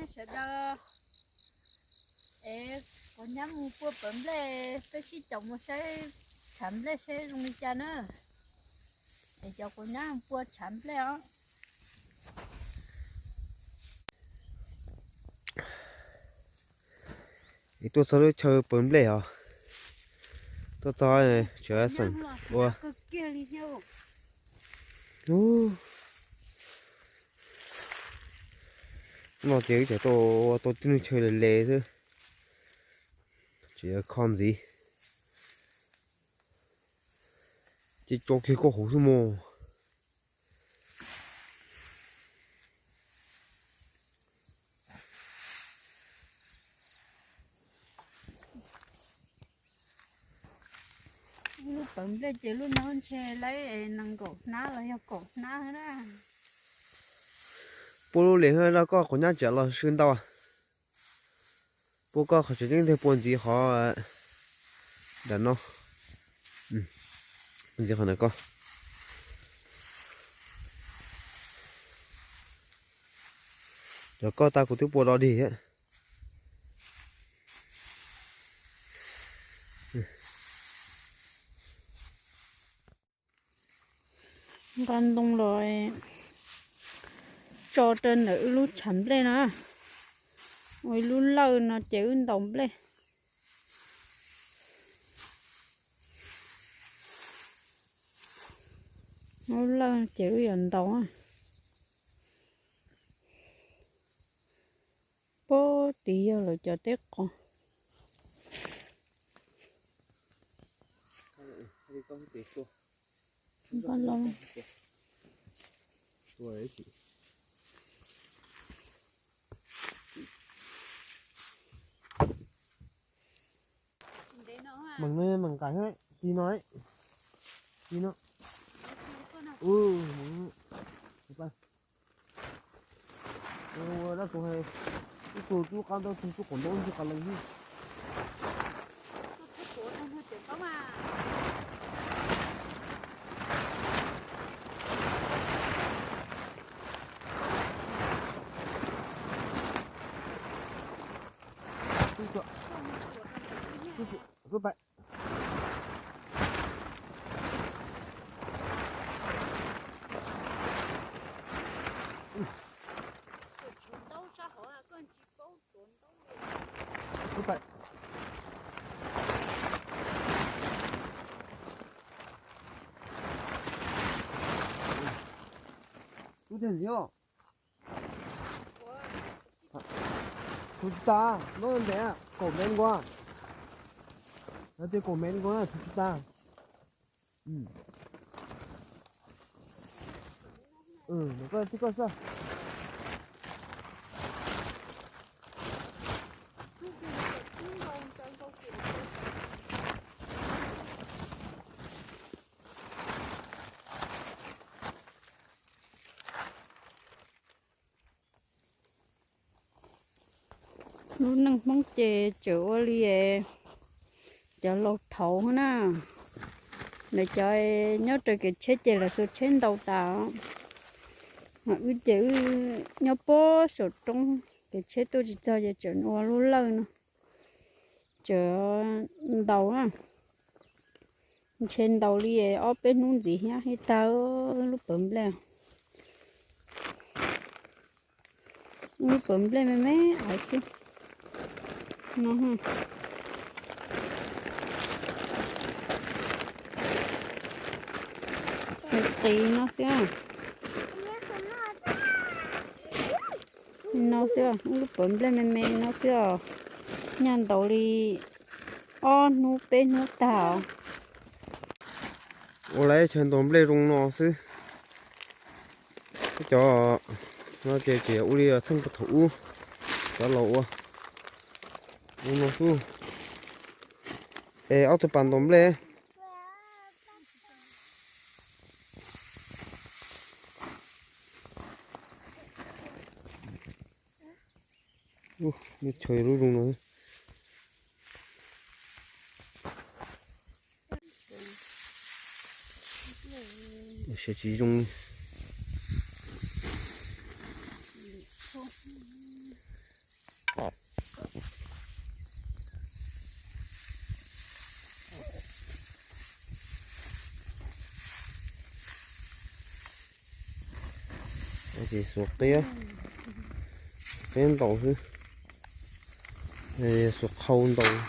Sawv daws, es kuv nyab mus pua pawv nplej, peb sib caum mus saib tshav nplej saib zoo li cas na. Es cov kuv nyab pua tshav nplej os. Es tuaj txog lub chaw pawv nplej os, tuaj txog tseem xeem ua. No ces wb tseem tau ua tau tib lub chaw le le xwb, tseem kho ntxiv. Ces tso kiag koj hauv xwb mog. Lub pawv nplej ces lub no ntshe lawv nees nkaum hnab los yog kaum hnab na. Pua lub li rau koj quav nyab tsam los sw ntau. Pua koj qhov tseem ceeb tiag pua ntxiv qhov nram no. Ntxiv qhov ntawm koj. Cov koj tag kuv twb pua do dig thiab. Nqa ntoo los tso rau ntawm wb lub tshav nplej no. Ua ib lub lawj no ces wb ntaus nplej. Lub lawj ces wb yuav ntaus. Pab tid yog lawv cov teb qos. Meem no meem nqaim, ti no, ti no. Ua dab tsi, ib tug tub qab ntaub, tug tub qaum ntaub ntxig qas lees xwb. Tub pais. Tub pais. Tub tiag ntxiv os. Txhuv tsis tas, nyob ntev, kaum mev nkaus. Lawv tias kaum mev nkaus na, txhuv tsis tas. Koj tib koj xwb. Lub neej Hmoob ces tseem ua li cov laus thaud na, lawv cov nyob raws kev tsheb ces lawv xuas tsheb ntaus tas. Wb ces wb nyob puag saum roob, kev tsheb tuaj tsis txog ces tseem ua lub lawj no, tseem ntaus na. Ntshe ntaus li ob peb hnub ntxiv thiab thiaj tag lub pawv nplej. Lub pawv nplej me me ais xwb no. Qis no xwb. No xwb, lub pawv nplej me me no xwb os. Nyaj ntaus li ob hnub peb hnub tag os. Ua lawv chaw ntaus nplej zoo no xwb. Cov no ces tseem ua li txheej puag thaum ub, cov laus ua, ua no xwb. Es ob tug pas ntaus nplej. Chaw lub zoo no. Saib tsis zoo li. Xuas qiab, qiab ntaus xwb, xuas qhau ntaus.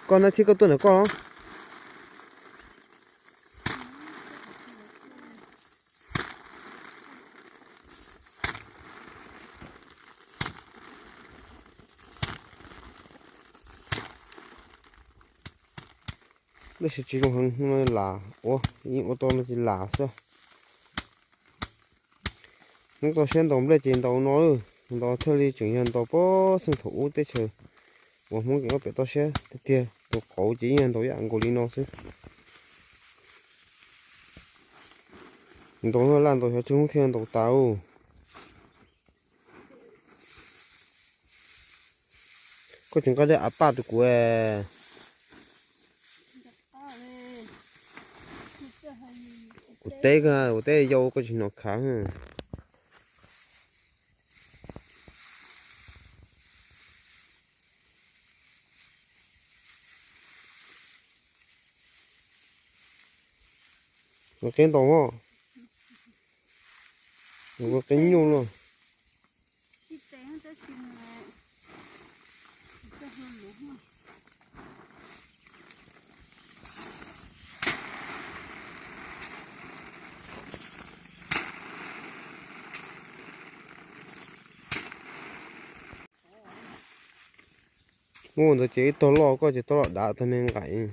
Koj nab thiab koj tuaj ntawm koj los? Nplej sib tsis zoo heev, hnub no lam ua, yeej ua tau no ces lam xwb. Hnub toj siab ntaus nplej ces ntaus no, ntaus thiaj li tseem yog ntaus pab xeej thaum ub teb chaws uas Hmoob tseem nyob pem toj siab tiag tiag. Tus qauv ces yeej yog ntaus ib yam nkaus li no xwb. Ntaus no laj ntaus xyov txog hnub thiaj ntaus tas. Koj tseem nqa dej av paj rau kuv. Kuv teb koj, kuv teb yau koj tsis hnov khav. Qiab ntaus os. Qiab nyuj los. Ua ntawd ces ib tog loj, koj ces tog loj dav tag me nqaim.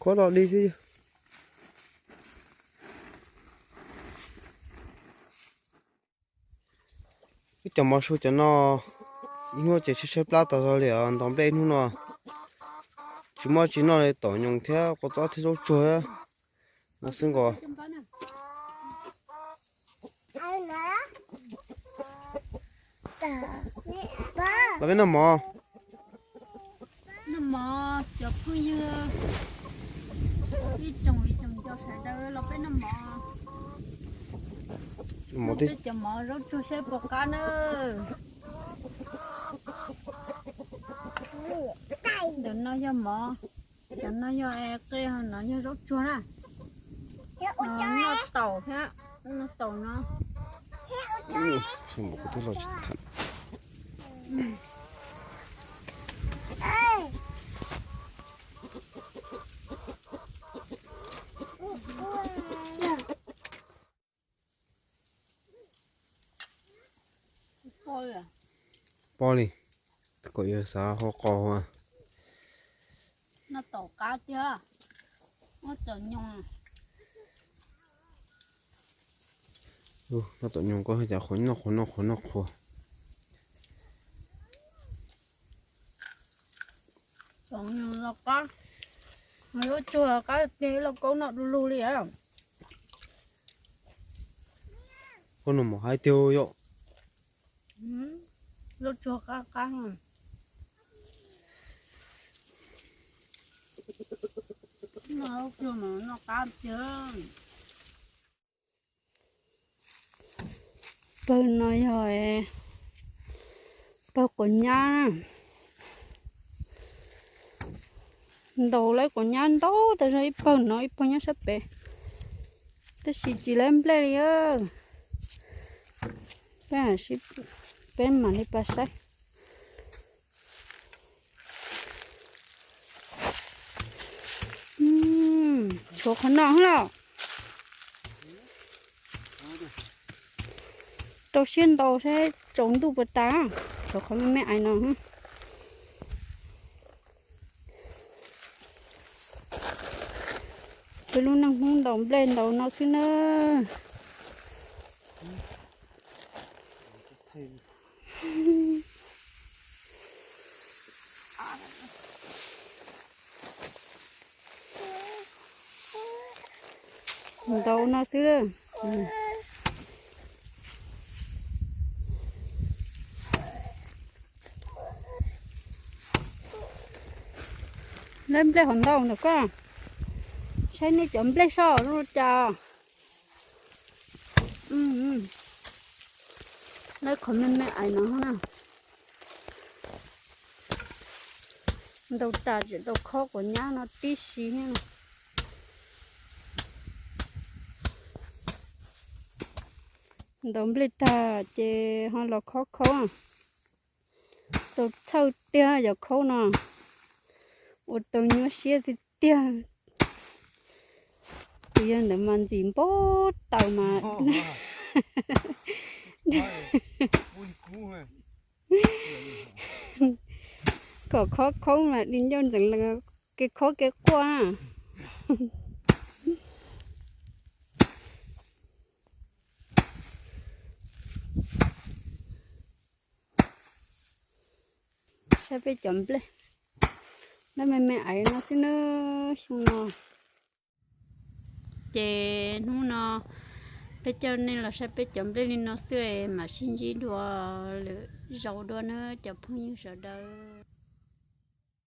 Khuab los dig xwb. Ib cov mov su cov no, ib hnub ces tshaib tshaib plab tas zog li os. Ntaus nplej ib hnub no tsis muaj tsis noj li, taum nyoos thiab kua txob thiab zaub tsuag no xwb nkaus. Los peb noj mov. Noj mov cov phooj ywg, ib tsoom viv tsoom ncaus sawv daws los peb noj mov. Noj peb cov mov zaub tsuag saib puas qab na. Ntawm no yog mov, cov no yog qe, no yog zaub tsuag na. Noj taum thiab, noj taum no. Pob li, kom yog xav hau qos. Noj taum qab tiag, noj taum nyoos. Noj taum nyoos koj cas qhuav noj qhuav noj qhuav noj qhuav. Taum nyoos los qab, zaub tsuag qab tiag, lauj kaub noj du lug li. Koj noj mov haib tiag yom. Zaub tsuag qab qab. Noj zaub tsuag mas noj qab tiag. Pawg no yog pawg quav nyab. Ntaus lawv quav nyab ntau tas zog, ib pawg no ib pawg nyob sab pem, tab sis tsis lawv nplej li. Peb, peb mam li pas saib. Tshuav qhov no los. Rau siab ntaus saib tsaus ntuj puas tas. Tshuav qhov me me ais no. Peb lub neej Hmoob ntaus nplej ntaus no xwb na. Ntaus no xwb. Lawv nplej hauv ntau ntawm koj, saib nej cov nplej soj zoo li cas. Lawv qhov me me ais no na, ntau tas tseem tau khob quav nyab no tib si thiab. Ntaus nplej tag ces ho los khob khaub. Txaus txhawj tiag cov khaub no, ua tau nyuaj siab tiag tiag. Tus yawg ntawd mas ntxim npau taws mas kom khob khaub mas di ncauj ntxeev lees, kev khob kev quaj na. Saib peb cov nplej, lawv me me ais no xwb na, xyoo no. Ces hnub no peb coj nej los saib peb cov nplej li no xwb, mam sib ntsib dua lwm zaus dua na cov phooj ywg sawv daws.